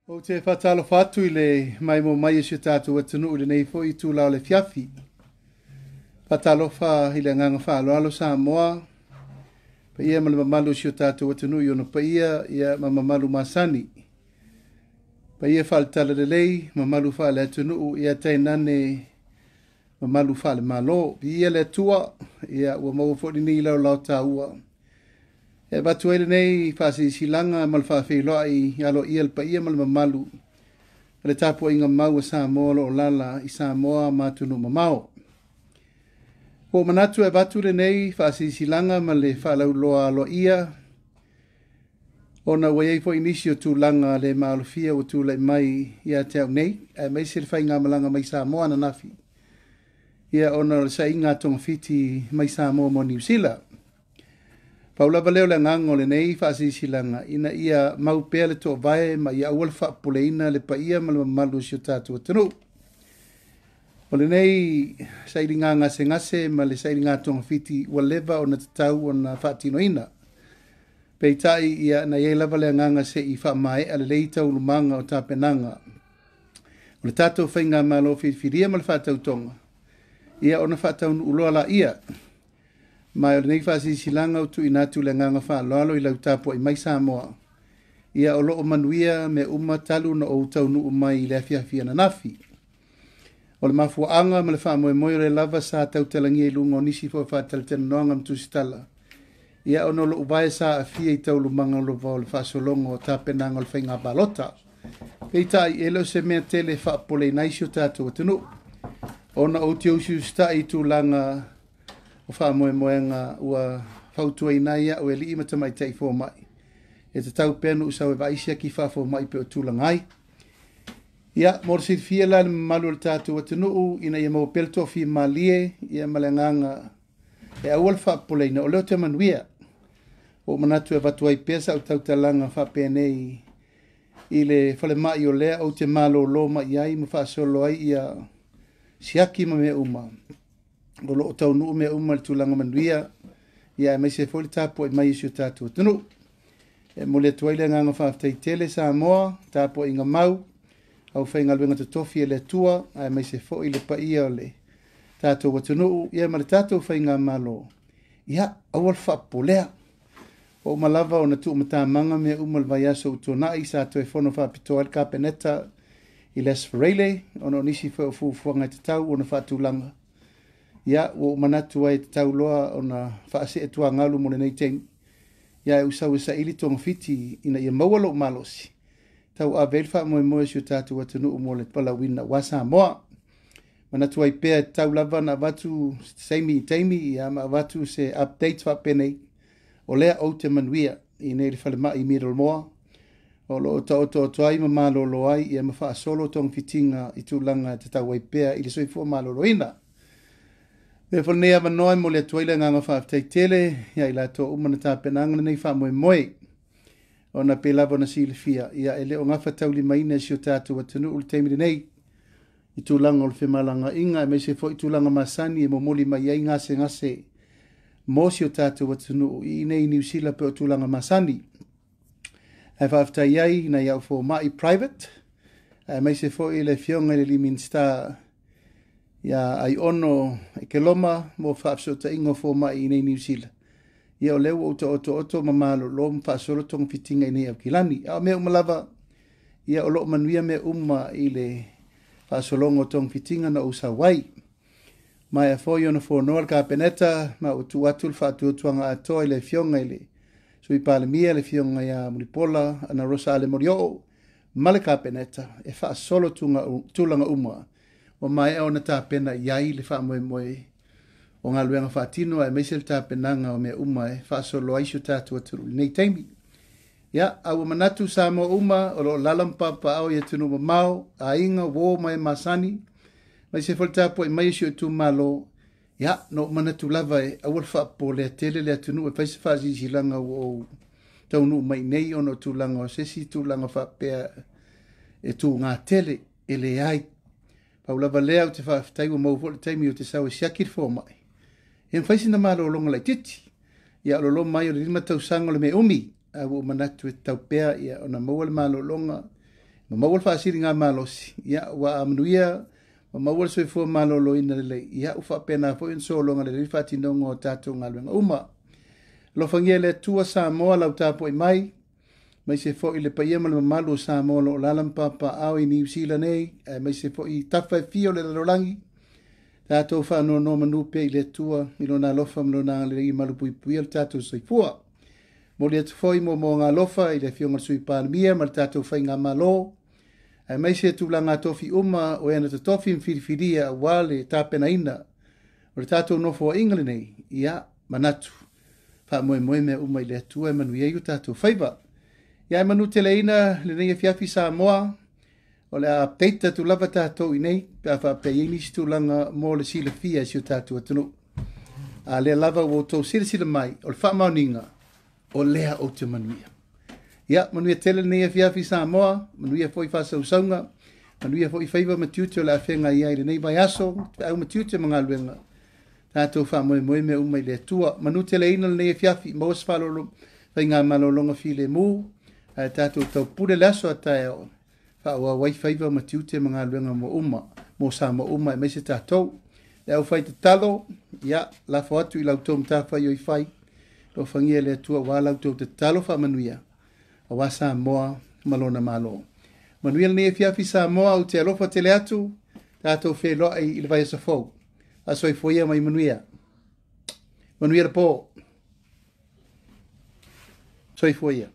Ou te faatalofa atu i le maimoa mai o si o tatou atunuu i lenei foi itula o le afiafi. Faatalofa i le agaga faaaloalo Samoa, paia ma le mamalu o si o tatou atunuu i ona paia ia ma mamalu masani. Paia faale-Talalelei, mamalu faale-atunuu, ia tainane mamalu faale-Malo. Viia le Atua, ia ua maua foi lenei laolao taua. E avatu ai lenei faasilasilaga ma le faafeiloai aloaia i le paia ma le mamalu o le tapuaiga mau a Samoa o lo o alaala i Samoa ma atunuu mamao. Ua ou manatu e avatu lenei faasilasilaga ma le faalauiloa aloaia ona ua i ai foi nisi o tulaga le maalofia ua tulai mai ia te au nei, aemaise le faigamalaga mai Samoa ananafi, ia ona o le saaiga a togafiti mai Samoa mo Niu Sila. Pau lava lea o le agaga o lenei faasilasilaga ina ia mau pea le toovae ma ia aua le faapopoleina le paia ma le mamalu o si o tatou atunuu. O lenei sailiga gasegase ma le sailiga togafiti ua leva ona tatau ona faatinoina. Peitai, ia, na i ai lava le agaga se i faamaea lelei taualumaga o tapenaga o le tatou faigamalo filifilia ma le faatautoga, ia ona faataunuu loa laia. Ma o lenei faasilasilaga ua tuuina atu le agaga faaaloalo i lau tapuai mai Samoa, ia o lo o manuia mea uma talu ona ou taunuu mai i le afiafi ananafi. O le mafuaaga ma le faamoemoe o lea lava sa tautalagia i luga o nisi foi o faatalatalanoaga ma tusitala, ia ona o lou vae sa aafia i taualumaga lava o le faasologa o tapenaga o le faiga palota. Peitai, e le o se mea tele e faapopoleina ai si o tatou atunuu, ona ou te usiusitai i tulaga o faamoemoega ua fautuaina ai au e alii ma tamaitai fomai, e tatau pea ona ou sau e vaai siaki faafomai pei o tulaga ai. Ia, mo le silafia la e le mamalu o le tatou atunuu, ina ia maua pea le toafimalie ia ma le agaga e aua le faapopoleina, o lea ou te manuia. Ua ou manatu e avatu ai pea sau tautalaga faapenei i le falemai o lea ou te malolo mai ai ma faasolo ai ia siaki ma mea uma. O lo o taunuu mea uma i le tulaga manuia, ia aemaise foi le tapuai mai o si o tatou atunuu. E momoli atu ai le agaga faafetai tele Samoa, tapuaiga mau, aufaigaluega totofi a le Atua, aemaise foi le paia o le tatou atunuu, ia ma le tatou faigamalo, ia aua le faapopolea. Ua uma lava ona tuumatamaga mea uma i le vaiaso ua tuanai, sa toe fono faapitoa ai le Kapeneta i le Aso Faraile, ona o nisi foi o fuafuaga e tatau ona faatulaga. Ia, ua ou manatu ai e tatau loa ona faasee tuagalu mo lenei taimi, ia ae ou sau e saili togafiti ina ia maua lou malosi, tauave ai le faamoemoe o si o tatou atunuu mo le valaauina aua Samoa. Manatu ai pea e tatau lava ona avatu se taimi i taimi, ia ma avatu se update faapenei, o lea ou te manuia i nei le falemai i Middlemore, o lo o taotooto ai ma malolo ai ia ma faasolo togafitiga i tulaga e tatau ai pea i le soifua maloloina. Avea foi lenei avanoa e momoli atu ai le agaga faafetai tele ia i latou uma na tapenaga lenei faamoemoe, ona pei lava ona silafia, ia e le o gafataulimaina e si o tatou atunuu le taimi lenei i tulaga o le femalagaaiga, aemaise foi tulaga masani e momoli mai ai gasegase mo si o tatou atunuu i inei i Niu Sila pei o tulaga masani. Ae faafetai ai i nai au fomai private, aemaise foi le afioga i le Minisita ia Aiono Ekeloma mo faafesootaiga o fomai i inei i Niu Sila. Ia o lea ua ou taotooto ma malolo ma faasolo togafitiga i nei Aukilani. A o mea uma lava, ia o lo o manuia mea uma i le faasologa o togafitiga na ou sau ai. Maea foi ona fonoa le Kapeneta ma ua tuu atu le faatuatuaga atoa i le afioga i le Sui Palemia, le afioga ia Mulipola Anarosa Ale Molioo ma le Kapeneta e faasolo tulaga uma ua maea ona tapena i ai le faamoemoe o galuega faatino aemaise le tapenaga o mea uma e faasolo ai si o tatou atunuu i lenei taimi. Ia, a ua manatu Samoa uma o lo o lala ma papaao i atunuu mamao, aiga, uo ma e masani, aemaise foi le tapuai mai o si o itumalo, ia, na ou manatu lava e aua le faapopolea tele le atunuu e fai se faasilasilaga ua ou taunuu mai nei ona o tulaga o se isi tulaga faapea e tuga tele, e leai. Pau lava lea ou te faafetai ua maua foi le taimi ou te sau e siaki le fomai, e mafai sina malologa laitiiti. Ia o le loma ai o le 5 tausaga o le mea umi, ae ua ou manatu e tatau pea ia ona maua le malologa Ma maua le faasiligamalosi, ia, ua manuia ma maua le soifua maloloina lelei, ia, ua faapena foi ona sologa lelei le faatinoga o tatou galuega uma. Alofagia e le Atua Samoa lau tapuai mai, aemaise foi le paia ma le mamalu o Samoa o lo o alaala ma papaaao i Niu Sila nei, aemaise foi i tafa e fia o le lalolagi. Tatou faanonomanu pea i le Atua i Lona alofa ma Lona agalelei e malupuipuia le tatou soifua. Momoli atu foi moomooga alofa i le Afioga i le Sui Palemia ma le tatou Faigamalo, aemaise tulaga tofi uma o e na totofi ma filifilia aua le tapenaina o le tatou nofoaiga lenei. Ia, manatu, faamoemoe mea uma i le Atua e manuia ai o tatou faiva. Ia e manuteleina lenei afiafi Samoa, o le a update atu lava tatou i nei pe a faapea i ai nisi tulaga mo le silafia e si o tatou atunuu. A lea lava ua outou silasila mai, o le faamaoniga, o lea ou te manuia. Ia, manuia tele lenei afiafi Samoa, manuia foi faasausauga, manuia foi faiva ma tiute o le a feagai ai i lenei vaiaso, feau ma tiute ma galuega. Tatou faamoemoe mea uma i le Atua. Manuteleina lenei afiafi, maua se faalolo, faigamalologa filemu, ae tatou taupule le aso a taeao, faaauau ai faiva ma tiute ma galuega mo uma, mo Samoa uma aemaise tatou. Le aufai tatalo, ia, lafo atu i la outou matafaioi fai, alofagia e le Atua aua la outou tatalo faamanuia, aua Samoa ma lona Malo. Manuia lenei afiafi Samoa, ou te alofa tele atu, tatou feiloai i le vaiaso fou. Faasoifua ia ma ia manuia. Manuia le po. Soifua ia.